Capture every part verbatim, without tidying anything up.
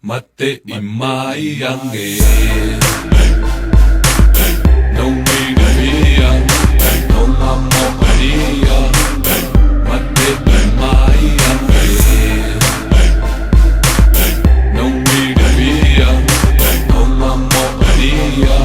Mateʻi mai ange. No media, no mamoʻalia. Mateʻi mai ange. No media, no mamoʻalia.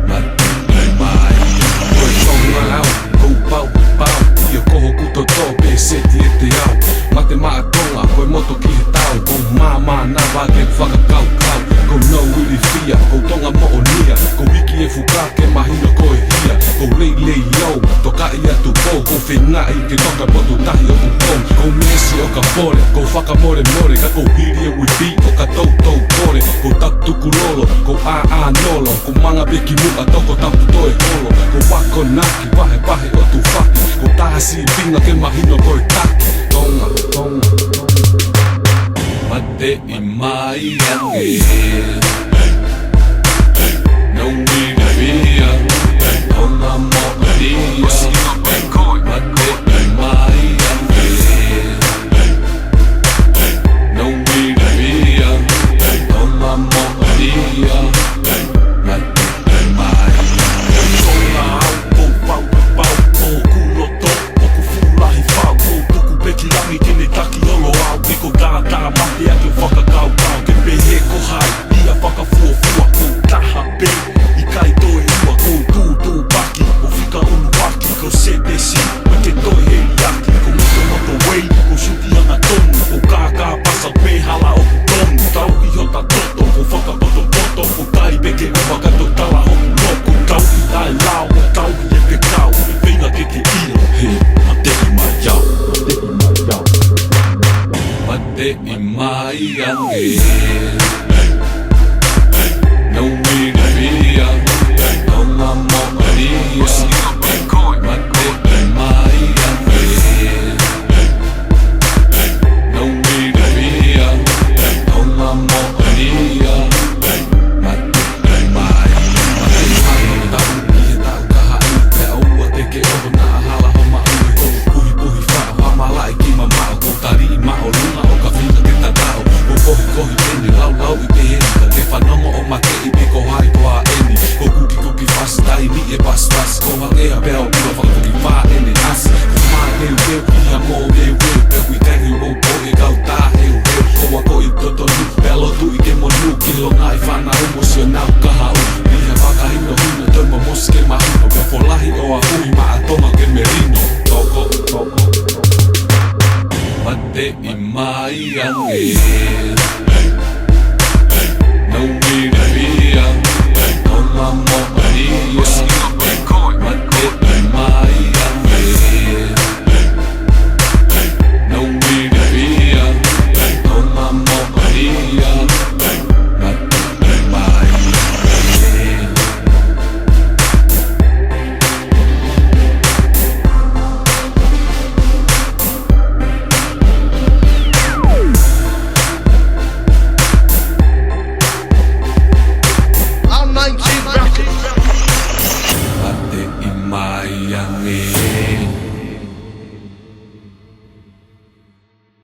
Mateʻi mai ange. Ko e Tonga au, kou pau, pau. ʻIo ko hoku toto pē seti ʻe te au. Mate maʻa Tonga, ko e moto ki he tau. Kou māmā nava ke fakakaukau. Kou nou ilifia, kou Tonga moʻonia. Kou hiki e fuka ke mahino ko e hia. Kou leilei au, tokaʻi atu pou. Kou feingaʻi ke toka potu tahi ʻoku pou. Kou meesi ʻo ka pole, kou fakamolemole, ka kou hili e uipi ʻo ka toutou kole. Kou tau tukulolo, kou ʻāʻānolo, kou manga pē ki muʻa toko tapu toe holo. Kou akonaki, vahevahe ʻo tufaki, kou taha sīpinga ke mahino ko e taki. Tonga, Tonga, Tonga. Mateʻi mai ange. No media, no mamoʻalia. Mateʻi mai ange. No media, no mamoʻalia. Mateʻi mai ange. Tonga au, kou pau, pau, kou kuloto. ʻOku fuʻu lahi fau, kou tuku pē ki langi ke ne taki holo au. Ke kou tātā mate ʻaki ʻo fakakaukau ke pehē ko hai ia fakafuofua. Kou taha pē, ʻikai toe ua, kou tūtūpaki ʻo fika ʻuluaki. Ko Setesi, ʻoua te toe heliaki. Kou motomoto wei, kou suti hangatonu. Kou kākā pasa pē hala ʻoku tonu. Tauhi hota toto, kou fakapotopoto. Kou tali pē ke ʻova kae toe tala hoku loko. Tauhi ʻa e lao, tauhi e fekau. Feinga ke ke ʻilo, he mateʻi mai au. Mateʻi mai au. Mateʻi mai ange. No media, no mamoʻalia. Mateʻi mai ange. No media, no mamoʻalia. Mateʻi mai, mateʻi mai ʻo tau ki he tau kahaʻu. Pea ʻoua te ke ʻoho naʻa hala ho maʻu e kou puhipuhi faʻo. Hamalaʻi ki mamaʻo, kou tali ʻi māʻolunga ʻo ka feinga ke tatau. Kou kohikohi ʻeni, laulauʻi pehē ni, ka ke fanongo ʻo makeʻi pē ko hai koā ʻeni. Kou kukikuki fasi taimi e pasipasi, kou hangē ha peau ʻula fakakuki fā ʻene ʻasi. Kou māteuteu ki ha mōveuveu, pea ʻoku ʻikai ke u ʻou kou e kau tāheuheu. Kou akoʻi totonu, pea lotuʻi ke monū ki he longaʻi fānau